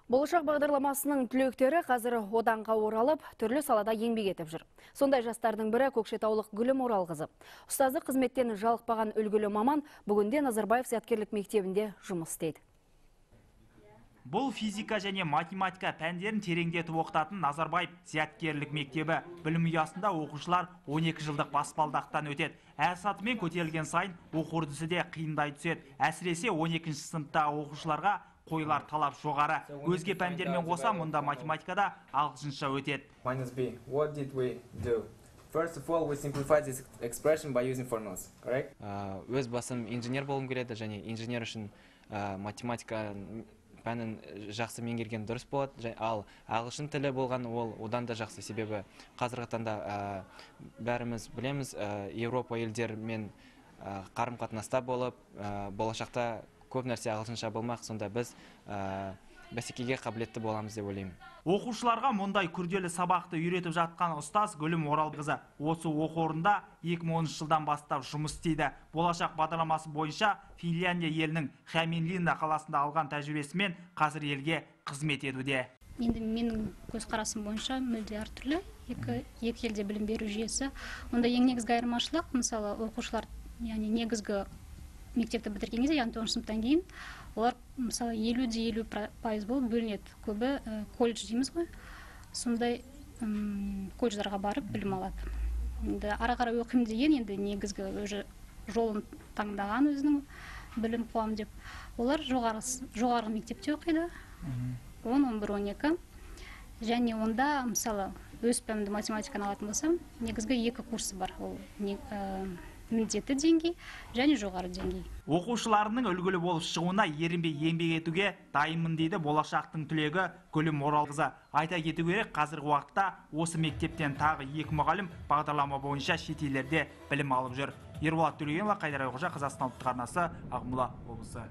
Болашақ бағдарламасының түлектері қазір отанға оралып, түрлі салада еңбек етіп жүр. Сондай жастардың бірі көкшетаулық Гүлім Оралқызы. Ұстаздық қызметтен жалықпаған үлгілі маман бүгінде Назарбаев зияткерлік мектебінде жұмыс істейді. Бұл физика және математика пәндерін тереңдетіп оқытатын Назарбаев зияткерлік мектебі. Білім ұясында оқушылар 12 жылдық баспалдақтан өтеді. Әр сатымен көтерілген сайын оқу үрдісі де қиындай түседі. Әсіресе 12 сыныптағы оқушыларға қойылар талап жоғары. Өзге пәндермен қоса мұнда математикада ағылшынша өтеді. Minus b. What did we do? First of all, we simplified this expression by using formulas, correct? Өз басым инженер болғым келеді және инженер үшін математика пәнін жақсы меңгерген дұрыс болады. Ал ағылшын тілі болған ол одан да жақсы, себебі қазіргі таңда бәріміз білеміз, Еуропа елдерімен қарым-қатынаста болып, болашақта көп нәрсе ағылшынша болмақ, сонда біз бәсекеге қабілетті боламыз деп ойлаймын. Оқушыларға мұндай күрделі сабақты үйретіп жатқан ұстаз Гүлім Оралқызы осы оқу орнында 2010 жылдан бастап жұмыс істейді. Болашақ бағдарламасы бойынша Финляндия елінің Хәминлинна қаласында алған тәжірибесімен қазір елге қызмет етуде. Енді менің көзқарасым бойынша мүлде әртүрлі екі елде білім беру жүйесі. Онда ең негізгі айырмашылық, мысалы, оқушылар, яғни негізгі мектепті бітірген кезде, яғни 9 сыныптан кейін, олар, мысалы, 50-50% болып бөлінеді. Көбі колледж дейміз ғой, сондай колледждарға барып білім алады. Енді ары қарай оқимын деген, енді негізгі уже жолын таңдаған, өзінің білім қуамын деп, олар жоғарғы мектепте оқиды, 10, 11, 12. Және онда, мысалы, өз пәнімді математиканы алатын болсам, негізгі екі курсы бар. Ол міндетті деңгей және жоғары деңгей. Оқушыларының үлгілі болып шығуына ерінбей еңбек етуге дайынмын дейді болашақтың түлегі Гүлім Оралқызы. Айта кету керек, қазіргі уақытта осы мектептен тағы 2 мұғалім бағдарлама бойынша шетелдерде білім алып жүр. Ерболат Төлегенұлы, Қайдар Айқожа, Қазақстан ұлттық арнасы, Ақмола облысы.